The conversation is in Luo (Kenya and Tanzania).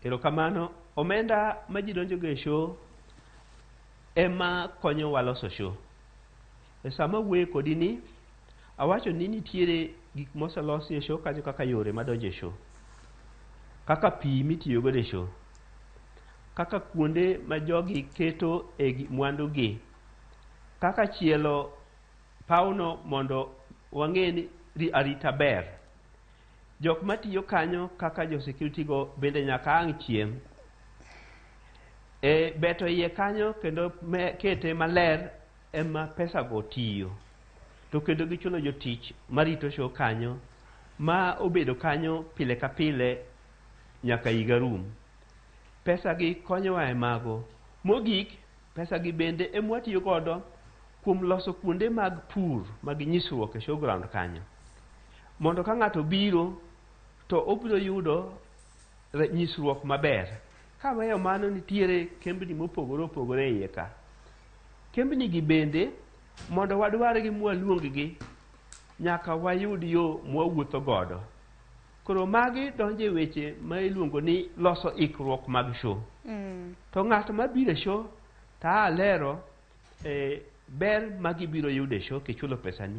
Erokamano. Omenda ma ji donjogo e show ema konyowa loso show. E sama awuoyo kodi ni, awacho ni nitiere gik moselosi e show kanyo kaka yore madonjo e show, kaka pi mitiyo godo e show, kaka kuonde ma jogi keto e mwandu gi, kaka chielo pawno mondo wang'e ni arita ber. Jok matiyo kanyo kaka jo security go bende nyaka ang' chiem. E beto iye kanyo kendo kete maler ema pesa go tiyo. To kendo gichulo jotich marito show kanyo ma obedo kanyo pile ka pile nyaka higa rum. Pesa gi konyowa e mago. Mogik, pesa gi bende ema watiyo godo kuom loso kuonde mag pur mag nyisruok e showground kanyo. Mondo ka ng'ato biro to obiro yudo nyisruok maber. Kaweyo mano, nitiere kembni mopogore opogore e iye ka. Kembni gi bende mondo wadwargi mwaluong gi nyaka wayud yo mwawuotho godo. Koro magi donjo e weche ma iluongo ni loso ikruok mag show. To ng'at mabiro e show to alero ber ma gibiro yudo e show kichulo pesani.